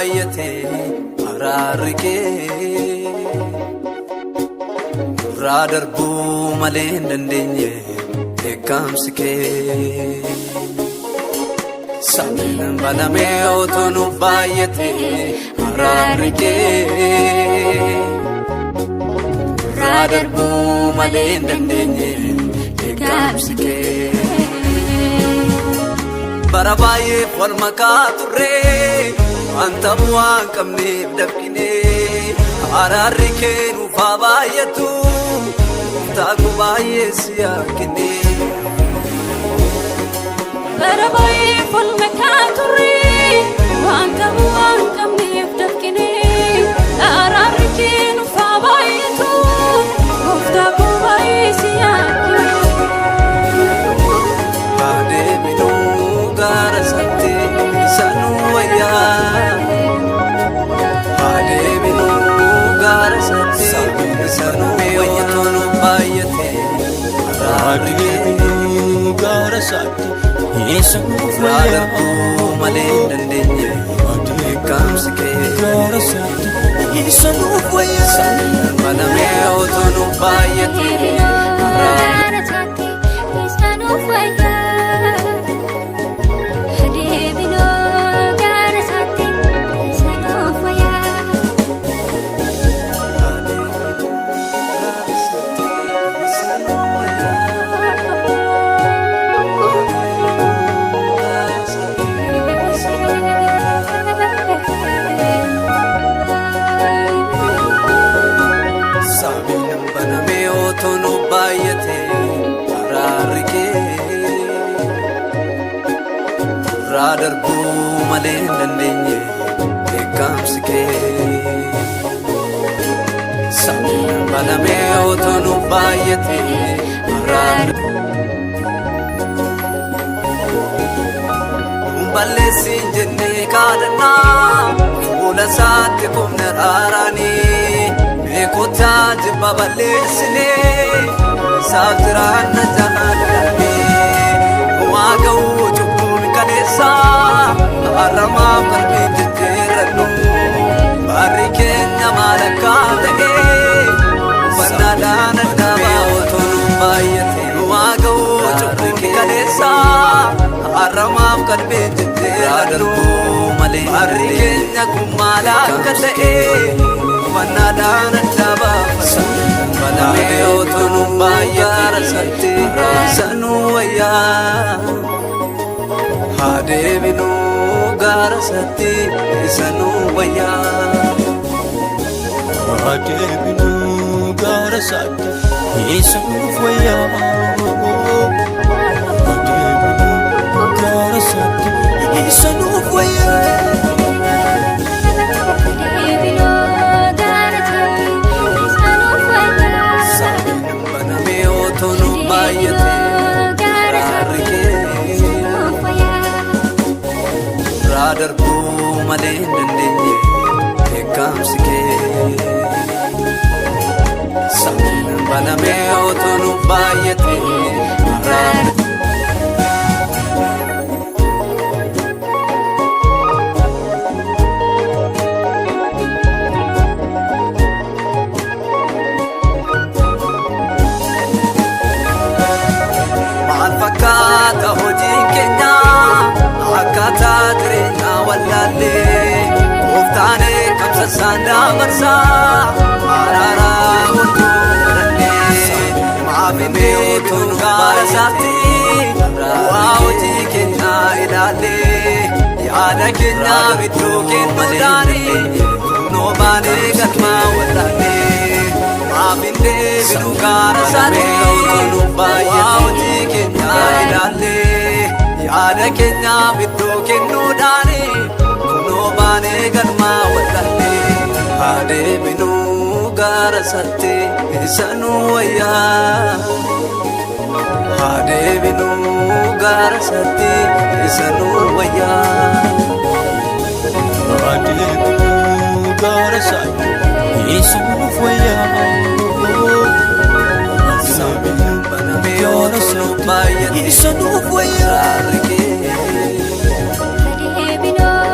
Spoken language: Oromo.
baay'ate araarri kee. Nurraa darbuu malee hin dandeenye dheekkamsi kee. Samiin banamee otoo nu baay'ate araarri kee. Nurraa darbuu malee hin dandeenye dheekkamsi kee. Bara baay'eef wal makaa turre, wanta bu'aa hin qabneef dafqine. Araarri kee nuuf haa baay'atu, gooftaa koo, baay'ee si yakkine. Bara baay'eef wal makaa turre, wanta bu'aa hin qabneef dafqine. Araarri kee nuuf haa baay'atu, gooftaa koo, baay'ee si yakkine. Haa deebinuu gaara isaatti, isa nu wayyaa. Haa deebinuu gaara isaatti, isa nu wayyaa. Nu baay'ate araarri kee. Adeemnu gaara isaatti, isa nuuf Nurraa wayyaa. darbuu malee hin dandeenye dheekkamsi kee. Gaara isaatti, isa nuuf wayyaa. Banamee otoo nu baay'ate araarri. Gaara isaatti, isa nuuf wayyaa. Deebinuu gaara isaatti, isa nuuf wayyaa. Haa deebinuu gaara isaatti, isa nu wayyaa. Haa deebinuu gaara isaatti, isa nu wayyaa. Samiin banamee otoo nu baay'ate araarri kee. Nurraa darbuu malee hin dandeenye dheekkamsi kee. Samiin banamee otoo nu baay'ate araarri. Nun balleessin jennee kaadhannaa, fuula isaatti kumna raaraanii. Beekotaa jibba balleessinee isaaf jiraanna jaalladhee. Waa ga'uu cubbuun kaleessaa, har'amaaf qalbii jijjiirrannu. Barri keenya maal akka ta'e hubannaadhaan adda otoo nu baay'ate. Waa ga'uu cubbuun kaleessaa, har'amaaf qalbii jijjiirrannu. Barri keenya kun maal akka ta'e hubannaadhaan adda baafatu. Banamee otoo nu baay'ate isa nu wayyaa. Haa deebinuu gaara isaatti, isa nu wayyaa. Adeemnu gaara isaatti, isa nuuf wayyaa. Adeemnu gaara isaatti, isa nuuf wayyaa. Deebinuu gaara isaatti, isa nuuf wayyaa. Samiin banamee otoo nu baay'ate Gaara araarri isaatti, kee. Isa nuuf wayyaa. Nurraa darbuu malee hin dandeenye dheekkamsi kee. Samiin banamee otoo nu baay'ate araarri. Maal fakkaata hojiin keenya? Akkaataa jireenyaa wallaallee, gooftaan qabsa isaan dabarsaa, araaraa otoo godhannee. Maaf hin beeknu gaara isaatti? Bu'aa hojii keenyaa ilaallee, yaada keenyaaf iddoo kennuudhaani, kunoo baanee galmaa wallaallee. Maaf hin deebinu gaara isaatti? Bu'aa hojii keenyaa ilaallee, yaada keenyaaf iddoo kennuudhaani, kunoo baanee galmaa wallaallee. Haa deebinuu gaara isaatti, isa nu wayyaa. Haa deebinuu gaara isaatti, isa nu wayyaa. Adeemnu gaara isaatti, isa nuuf wayyaa. Samiin banamee otoo nu baay'ate Isa nuuf wayyaa.